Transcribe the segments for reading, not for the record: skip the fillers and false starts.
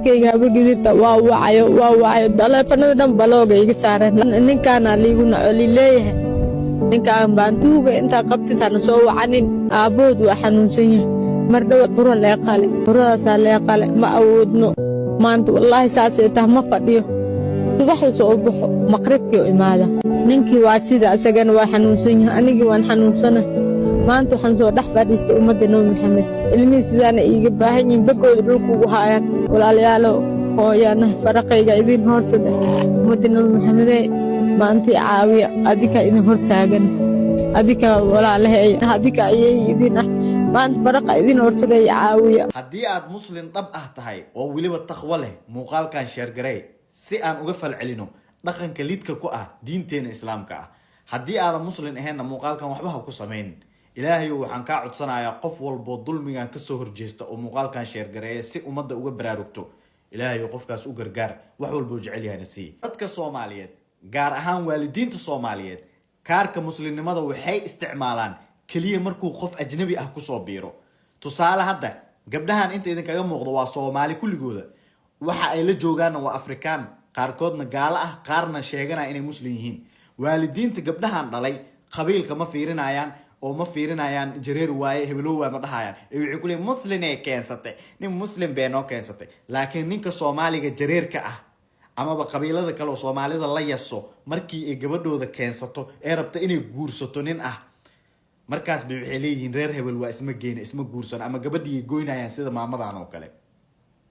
Kayga habargidirta waa wacayo, waa wacayo, taleefanada dhan balooga iga saareen. Ninkaana liigu naco lileeyahay, ninkaan baantuuga intaa qabtid hana soo wacanin. Aabbahood waa xanuunsan yahay, mar dhow buro lee qale, buradaasaa lee qale. Ma awoodno maanta, wallaahi saasay tah. Ma fadhiyo, subaxda soo u baxo, maqribkii u imaada. Ninkii waa sida, isagana waa xanuunsan yahay, anigii waan xanuunsanahay. Maanta waxaan soo dhex fadhiistay ummadda Nabi Maxamed. Ilmihii sidaana iiga baahan yihiin, bagooda dhulka ugu haayaan. Walaalayaalow, hooyana faraqayga idin hoorsada. Ummadda Nabi Maxamedee, maantii caawiya. Adika idin hortaagan, adika walaalahay, adika ayay idin ah. Maanta faraqa idin horsaday, caawiya. Haddii aad Muslim dhab ah tahay oo weliba taqwo leh, muuqaalkan share garey si aan uga falcelino dhaqanka lidka ku ah diinteena Islaamka ah. Haddii aadan Muslim ahaynna, muuqaalkan waxba ha ku samaynin. Ilaahayow, waxaan kaa codsanayaa qof walboo dulmigan kasoo horjeesta oo muuqaalkan share gareeya si ummadda uga baraarugto, Ilaahayow, qofkaas u gargaar, wax walboo jecel yahayna sii. Dadka Soomaaliyeed, gaar ahaan waalidiinta Soomaaliyeed, kaarka muslimnimada waxay isticmaalaan keliya markuu qof ajnabi ah kusoo biiro. Tusaale, hadda gabdhahan inta idinkaga muuqdo waa Soomaali kulligooda. Waxa ay la joogaanna waa Afrikaan, qaarkoodna gaalo ah, qaarna sheeganaya inay Muslim yihiin. Waalidiinta gabdhahan dhalay qabiilka ma fiirinayaan oo ma fiirinayaan, "Jareer waaye, hebelow waay," ma dhahayaan. Ee waxay ku leeyihin, "Muslinay keensatay, nin Muslim bee noo keensatay." Laakiin ninka Soomaaliga jareerka ah amaba qabiilada kale oo Soomaalida la yaso, markii ay gabadhooda keensato ee rabta inay guursato nin ah, markaas bay waxay leeyihiin, "Reer hebel waa isma geyna, isma guursano," ama gabadhii goynayaan, sida maamadan oo kale.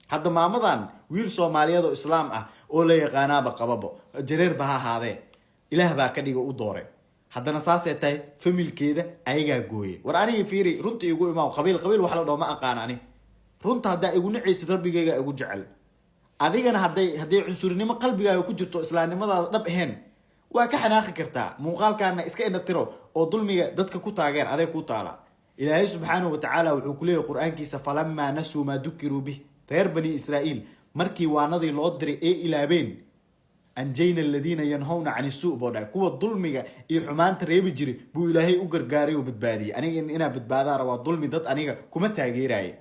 Hadda maamadan wiil Soomaaliyeed oo Islaam ah oo la yaqaanaaba qababo, jareer ba ha ahaadee, Ilaah baa ka dhiga, u doore. Haddana saasay tahay, familkeeda ayagaa gooye. War aniga fiiri, runta igu imaa. Qabiil qabiil wax la dhaho ma aqaan ani. Runta haddaa igu nacaysid, Rabbigayga igu jecel. Adigana hadday cunsurinimo qalbigaaga ku jirto, islaamnimadaada dhab ahayn, waa ka xanaaqi kartaa. Muuqaalkaana iska indha tiro oo dulmiga dadka ku taageer, aday ku taala. Ilaahay subxaanahu watacaala wuxuu ku leeyahy Qur-aankiisa: فلما نسوا ما ذكروا به. Reer Bani Israa'iil markii waanadii loo diray ee ilaabeen, أنجينا الذين ينهون عن السوء boo dhahay. Kuwa dulmiga iyo xumaanta reebi jiray buu Ilaahay u gargaaray oo badbaadiyey. Aniga inaa badbaadaa rabaa, dulmi dad aniga kuma taageeraaye.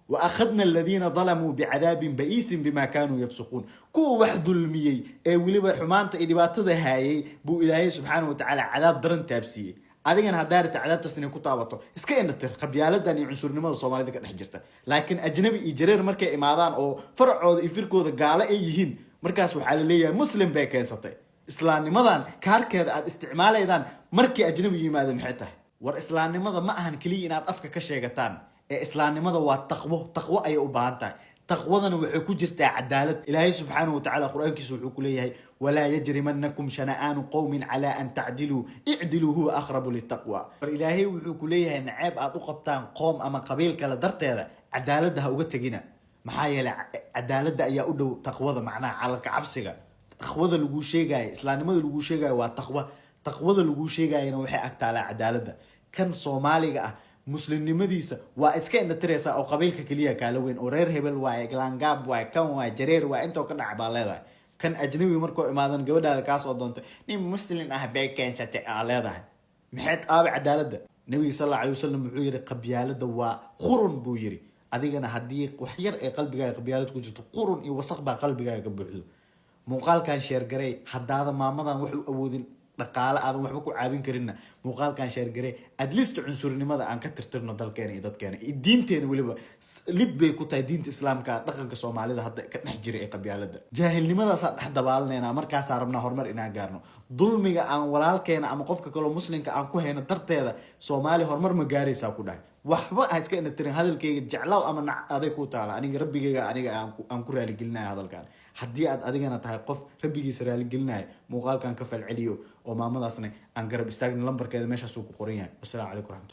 وأخذنا الذين ظلموا بعذاب بئيس بما كانوا يفسقون. Kuwa wax dulmiyey ee weliba xumaanta iyo dhibaatada haayay buu Ilaahay subxaanahu watacaala cadaab daran taabsiiyey. Adigana haddaa rabta cadaabtaas inay ku taabato, iska indhatir qabyaaladan iyo cunsurnimada Soomaalida ka dhex jirta. Laakiin ajnabi iyo jareer markay imaadaan oo faracooda iyo firkooda gaalo ay yihiin, markaas waxaa la leeyahay, "Muslim bay keensatay." Islaamnimadan kaarkeeda aad isticmaalaydaan markii ajnabi yimaado maxay tahay? War islaamnimada ma ahan keliya inaad afka ka sheegataan, ee islaamnimada waa taqwo. Taqwo ayay u baahan tahay, taqwadana waxay ku jirtaa cadaalad. Ilaahay subxaanahu watacaala Qur-aankiisa wuxuu ku leeyahay: ولا يجرمنكم شنآن قوم على أن تعدلوا، اعدلوا هو أقرب للتقوى. War Ilaahay wuxuu ku leeyahay, naceeb aad u qabtaan qoom ama qabiil kale darteeda cadaaladda ha uga tegina, maxaa yeelay cadaaladda ayaa u dhow taqwada. Macnaha calalka cabsiga, taqwada laguu sheegaayo, islaamnimada laguu sheegayo waa taqwa. Taqwada laguu sheegayana waxay agtaalaa cadaaladda. Kan Soomaaliga ah muslimnimadiisa waa iska indhatiraysaa oo qabiilka keliya kaala weyn, oo reer hebel waaye, galangaab waaye, kan waaye, jareer waaye, intoo ka dhac baa leedahay. Kan ajnabi markuu imaadan, gabadhaada kaasoo doontay, "Nin Muslim ah bay keensatay," aa leedahay. Maxayd aaba cadaaladda? Nabiga sal alla alay wasalam wuxuu yihi, "Qabyaaladda waa qurun," buu yiri. Adigana haddii wax yar ee qalbigaaga qabyaalad ku jirto, qurun iyo wasaq baa qalbigaaga ka buuxdo. Muuqaalkan share garey. Haddaada maamadan wax u awoodin, dhaqaale aadan waxba ku caawin karinna, muuqaalkan share garey. At least cunsurinimada aan ka tirtirno dalkeena iyo dadkeena iyo diinteena. Weliba lid bay ku tahay diinta Islaamka dhaqanka Soomaalida hadda ka dhex jira ee qabyaalada jaahilnimadaasaa dhex dabaalanayna. Markaasaa rabnaa horumar inaan gaarno. Dulmiga aan walaalkeena ama qofka kaloo Muslimka aan ku hayno darteeda, Soomaaliya horumar ma gaaraysaa ku dhahay. Waxba ha iska indhatirin. Hadalkayga jeclaaw ama nac, aday ku taala. Aniga Rabbigayga aniga aan ku raaligelinaya hadalkan. Haddii aad adigana tahay qof Rabbigiisa raaligelinaya, muuqaalkan ka falceliyo oo maamadaasna aan garab istaagno. Lambarkeeda meeshaasuu ku qoran yahay. Wasalaamu calaykum raxmatullah.